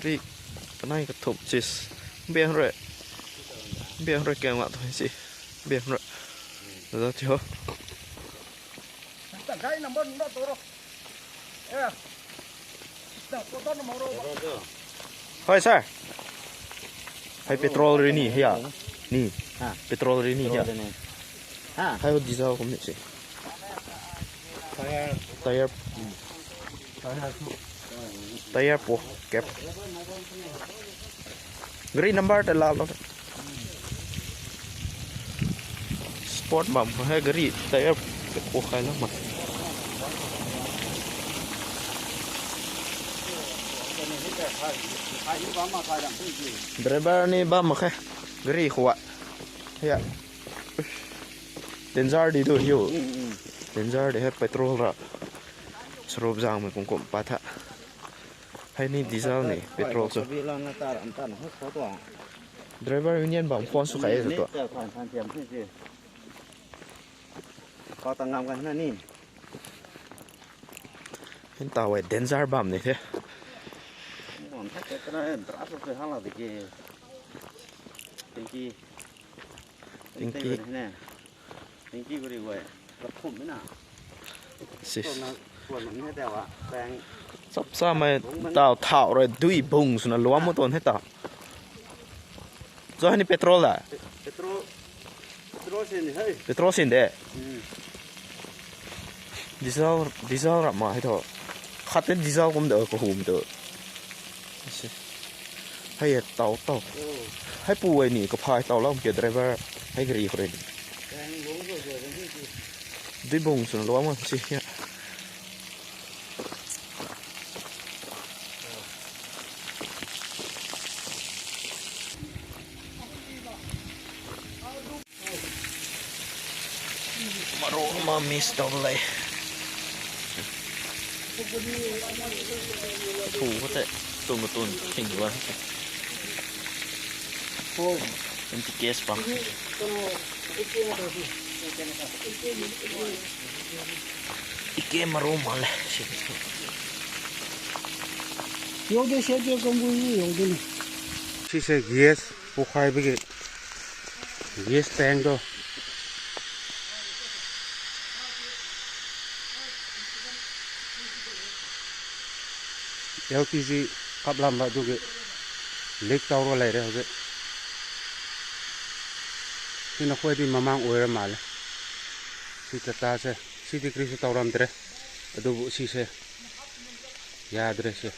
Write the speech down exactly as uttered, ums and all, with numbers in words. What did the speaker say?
Ri, kanai ka thop chis. Biang re. Biang re keng wa to si. Biang re. Dah ti ho. Hoi, sir. Hai petrol ri ni hia. Ni. Ha. Petrol ri ni hia. Petrol ri ni. Ha. Hai ho diesel kum ni si. Tyre. Tyre. Tyre po. Kep. Gari number te la lo. Sport bam ko hai gari tyre po khai la ma. Driver ni bam ma khai gari khuwa. Ya. Danger di do hiu. Danger di hai petrol ra. Sarup jang me kum kum pa tha. Hai ni diesel ni, petrol chu. Driver union bang phone su kai to. Ko ta ngam kan na ni. Hin ta wai danger bam ni the. Mon tha ke tra en tra so ke hala de ke. Thank you. Thank you. Thank you very much. Ka phum na. Sis. Ko na, ko na ni te wa, peng. Sap sa mai tao thao re dui bung suna luam mo ton he ta. Zo hani petrol da. Petrol. Petrol sin ni hai. Petrol sin de. Hmm. Diesel, diesel ra ma hai to. Khat te diesel kum de ko hum to. Sis. Hai e tao tao. Hai pu wai ni ka phai tao lam ke driver. Hai gari khore ni. Dui bung sun lo ma si ya. Maro ma miss tau lai. Thu ko te, tun ko tun, thing ko. Empty case pa. Ike maro ma le. Yo de se de kong bu yi yo de ni. Si se gas. Pokhai bagi gas tank to. L P G kap lam ba duge leak tau ro lai re hoge. Sina khoi di mamang oi ra ma le. Si ta ta se. Si di kri si tau ram dre. Adu bu si se. Ya dre se.